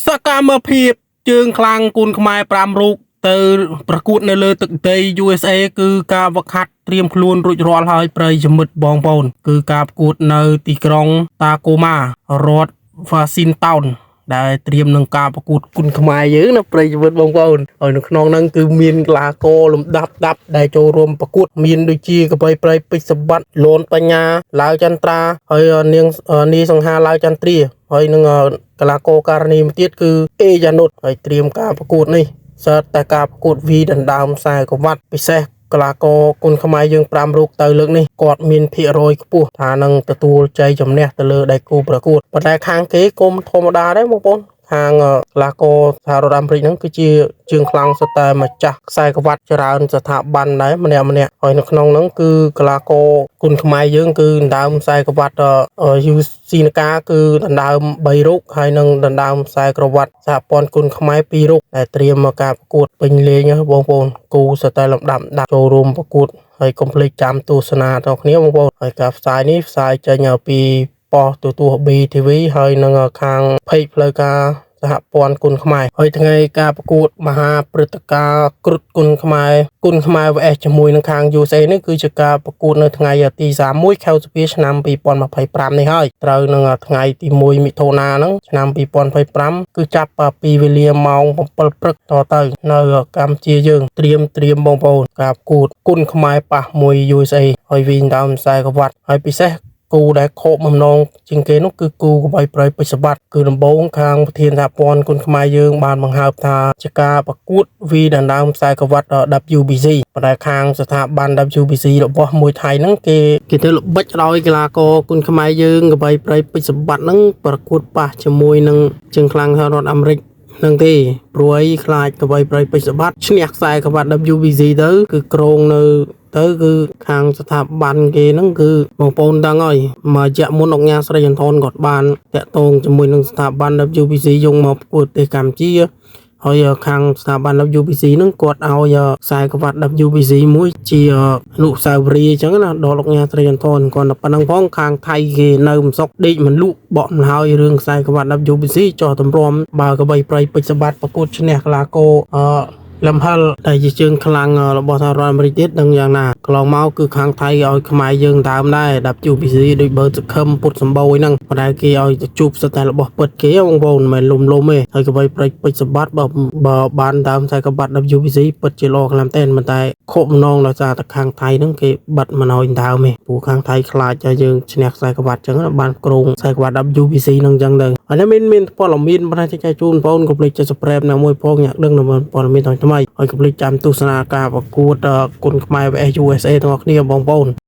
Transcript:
សកម្មភាពជើងខ្លាំងគុនខ្មែរ5រូបទៅប្រកួតនៅលើទឹកដី USA គឺការវឹកហាត់ត្រៀមខ្លួនរួចរាល់ហើយប្រិយមិត្តបងប្អូនគឺការប្រកួតនៅទីក្រុងតាកូម៉ារដ្ឋ Washington ដែលត្រៀមនឹងការប្រកួតគុនខ្មែរយើងណាប្រិយមិត្តបងប្អូនហើយនៅក្នុងហ្នឹងគឺមានកីឡាករលំដាប់ដាប់ដែលចូលរួមប្រកួតមានដូចជាកបីប្រៃពេជ្រសម្បត្តិលនបញ្ញាឡាវចន្ទ្រាហើយនាងនីសង្ហាឡាវចន្ទ្រាហើយនឹងកីឡាករការនីមួយទៀតគឺអេយ៉ានុតហើយត្រៀមការប្រកួតនេះសិតតែការប្រកួតវីដណ្ដើមខ្សែក្រវ៉ាត់ពិសេសកីឡាករគុនខ្មែរយើង5រូបទៅលើកនេះគាត់មានភាគរយខ្ពស់ថានឹងទទួលជ័យជំនះទៅលើដៃគូប្រកួតប៉ុន្តែខាងគេគុំធម្មតាដែរបងប្អូនខាងកីឡាករសហរដ្ឋអាមេរិកហ្នឹងគឺជាជើងខ្លាំងសុទ្ធតែម្ចាស់ខ្សែក្រវ៉ាត់ច្រើនស្ថាប័នដែរម្នាក់ម្នាក់ហើយនៅក្នុងហ្នឹងគឺកីឡាករគុនខ្មែរយើងគឺដណ្ដើមខ្សែក្រវ៉ាត់យូស៊ីនកាគឺដណ្ដើម3រូបហើយនឹងដណ្ដើមខ្សែក្រវ៉ាត់សហព័ន្ធគុនខ្មែរ2រូបដែលត្រៀមមកការប្រកួតពេញលេងណាបងប្អូនគូសុទ្ធតែលំដាប់ដាប់ចូលរួមប្រកួតហើយកុំភ្លេចចាំទស្សនាដល់គ្នាបងប្អូនហើយការផ្សាយនេះផ្សាយចេញពីប៉ុស្តិ៍ទូទស្សន៍ BTV ហើយនឹងខាង page ផ្លូវការសហព័ន្ធគុនខ្មែរហើយថ្ងៃការប្រកួតមហាព្រឹត្តិការណ៍គ្រុឌគុនខ្មែរគុនខ្មែរ vs ជាមួយនឹងខាង USA នេះគឺជាការប្រកួតនៅថ្ងៃទី31ខែឧសភាឆ្នាំ2025នេះហើយត្រូវនឹងថ្ងៃទី1មិថុនាហ្នឹងឆ្នាំ2025គឺចាប់ពីវេលាម៉ោង7ព្រឹកតទៅនៅកម្ពុជាយើងត្រៀមត្រៀមបងប្អូនការប្រកួតគុនខ្មែរប៉ះមួយ USA ហើយវិញដើមខ្សែក្រវ៉ាត់ហើយពិសេសគូដែលខកបំណងជាងគេនោះគឺគូកបីប្រៃពេជ្រសម្បត្តិគឺដំបូងខាងប្រធានសហព័ន្ធគុនខ្មែរយើងបានបង្ហើបថាជាការប្រកួតវីដណ្ដើមខ្សែក្រវ៉ាត់ WBC ប៉ុន្តែខាងស្ថាប័ន WBC របស់មួយថៃហ្នឹងគេគេធ្វើល្បិចឲ្យកីឡាករគុនខ្មែរយើងកបីប្រៃពេជ្រសម្បត្តិហ្នឹងប្រកួតប៉ះជាមួយនឹងជើងខ្លាំងសហរដ្ឋអាមេរិកនឹងទេព្រួយខ្លាចកបីប្រៃពេជ្រសម្បត្តិឈ្នះខ្សែក្រវ៉ាត់ WBC ទៅគឺក្រងនៅទៅគឺខាងស្ថាប័នគេហ្នឹងគឺបងប្អូនដឹងហើយមួយរយៈមុនអង្គការស្រីចន្ទថនគាត់បានតាក់ទងជាមួយនឹងស្ថាប័ន WBC យកមកប្រកួតប្រទេសកម្ពុជាហើយខាងស្ថាប័ន WBC ហ្នឹងគាត់ឲ្យខ្សែក្រវ៉ាត់ WBC មួយជាអនុស្សាវរីយ៍អញ្ចឹងណាដល់លោកញ៉ាស្រីចន្ទថនគាត់តែប៉ុណ្្នឹងផងខាងថៃគេនៅមិនសុកដេកមិនលក់បកមិនហើយរឿងខ្សែក្រវ៉ាត់ WBC ចោះតម្រាំបើកបីប្រៃពេជ្រសម្បត្តិប្រកួតឈ្នះកីឡាករអឺលំហិលដែលជាជើងខ្លាំងរបស់សហរដ្ឋអាមេរិកទៀតដឹងយ៉ាងណាកន្លងមកគឺខាងថៃឲ្យខ្មែរយើងដើមដែរ WBC ដូចបើសខឹមពុតសម្បូរហ្នឹងប៉ុន្តែគេឲ្យទៅជួបសិតតែរបស់ពិតគេបងប្អូនមិនមែនលុំលុំទេហើយកបីព្រិចពេជ្រសម្បត្តិបើបើបានដើមខ្សែក្បាត់ WBC ពិតជាល្អខ្លាំងតែប៉ុន្តែខកបំណងដោយសារតែខាងថៃហ្នឹងគេបិទមិនឲ្យដើមទេព្រោះខាងថៃខ្លាចឲ្យយើងឈ្នះខ្សែក្បាត់ចឹងបានគ្រងខ្សែក្បាត់ WBC ហ្នឹងចឹងទៅហើយនេះមានមានព័ត៌មានប៉ុន្តែចែកជូនបងប្អូនកុំភ្លេចចុច Subscribe ណាមួយផងញ៉ាក់ដឹងនៅព័ត៌មានថ្មីៗហើយកុំភ្លេចចាំទស្សនាការប្រកួតគុនខ្មែរ vs USA ទាំងអស់គ្នាបងប្អូន។